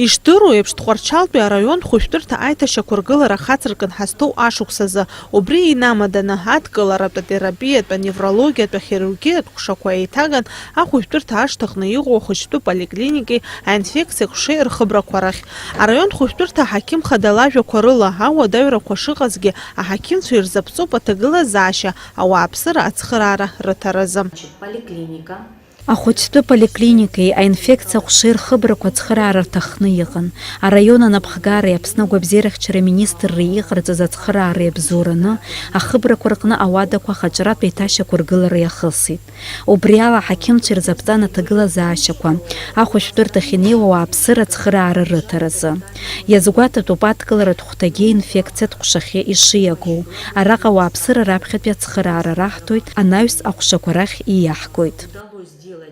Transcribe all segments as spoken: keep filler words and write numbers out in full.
Ишдыру еиԥш, Тҟәарчалтәи араион хәышәтәырҭа аиҭашьақәыргылара хацыркын ҳазҭоу ашықәсазы. Убри инамаданы, адкыларатә, атерапиатә, аневрологиатә, ахирургиатә ҟәшақәа еиҭаган ахәышәтәырҭа ашҭаҟны иҟоу ахәыҷтәы поликлиники аинфекциа ҟәшеи рхыбрақәа рахь. Араион хәышәтәырҭа аҳақьым хада лажәақәа рыла, ауадаҩрақәа шыҟазгьы, аҳақьымцәа ирзаԥҵоуп аҭагылазаашьа ауааԥсыра ацхыраара рыҭаразы. Поликлиника. Ахәыҷтәы поликлиникеи аинфекциа ҟәшеи рхыбрақәа ацхыраара рҭахны иҟан. Араион анапхгареи Аԥсны агәабзиарахьчара министрреи иҟарҵаз ацхыраареи абзоураны, ахыбрақәа рҟны ауадақәа ахаҿратә еиҭашьақәыргылара иахысит. Убри ала аҳақьымцәа ирзаԥҵан аҭагылазаашьақәа ахәышәтәырҭахь инеиуа ауааԥсыра ацхыраара рыҭаразы. Иазгәаҭатәуп адкыларатә хәҭагьы инфекциатә ҟәшахьы ишиагоу. Араҟа ауааԥсыра раԥхьатәи ацхыраара раҳҭоит, анаҩс аҟәшақәа рахь ииаҳгоит.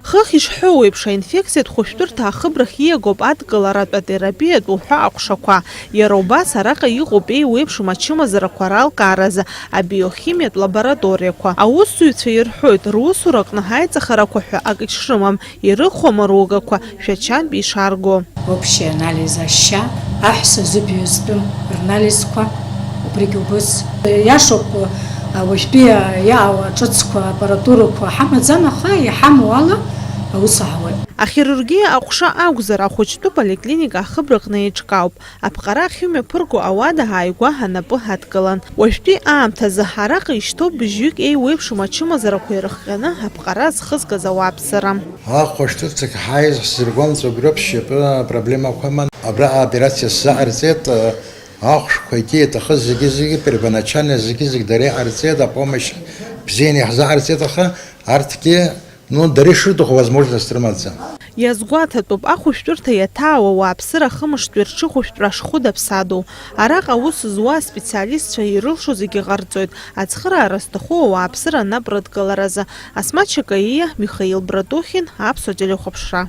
Хыхь ишҳәоу еиԥш, аинфекциатә хәышәтәырҭа ахыбрахь ииагоуп адкыларатә атерапиатә уҳәа аҟәшақәа. Иара убас араҟа иҟоуп еиуеиԥшым ачымазарақәа ралкааразы абиохимиатә лабораториақәа. Аусзуҩцәа ирҳәоит, русураҟны ҳаиҵахарақәа ҳәа акгьы шрымам, ирыхәо амаругақәа шәачантә ишарго. Общий анализ ашьа, аҳәса зыбаҩ зтәым рнализқәа, убригь убыс. Иашоуп, уажәтәи иаауа ҿыцқәа, аппаратурақәа ҳамаӡам, аха иҳамоу ала аус аҳауеит. Ахирургиа аҟәша акәзар, ахәыҷтәы поликлиника ахыбраҟны еиҿкаауп. Аԥҟара ахьымҩаԥырго ауада ааигәа анапы ҳадкылан. Уажәтәи аамҭазы араҟа ишьҭоуп быжьҩык еиуеиԥшым ачымазарақәа ирыхҟьаны аԥҟара зхызгаз ауааԥсыра. Ахәышәтәырҭахь ҳааиз ҳзыргәамҵуа убри аԥшьатәы апроблемақәа аман. Абра аоперациа сзаҟарҵеит, ахәшәқәа иҭиит, аха зегьы-зегьы первоначально зегьы-зегь дара иҟарҵеит, апомощь бзианы иаҳзаҟарҵеит, аха арҭгьы, ну, дара ишырҭаху возможность рымаӡам. Иазгәаҭатәуп, ахәышәтәырҭа иаҭаауа ауааԥсыра ахымыштәи рҽыхәышәтәра шхәыдаԥсадоу. Араҟа аус зуа аспециалистцәа ирылшо зегьы ҟарҵоит, ацхыраара зҭаху ауааԥсыра анапрыдкыларазы. Асмаҭ Чакаиа, Михаил Братухин, Аԥсуа телехәаԥшра.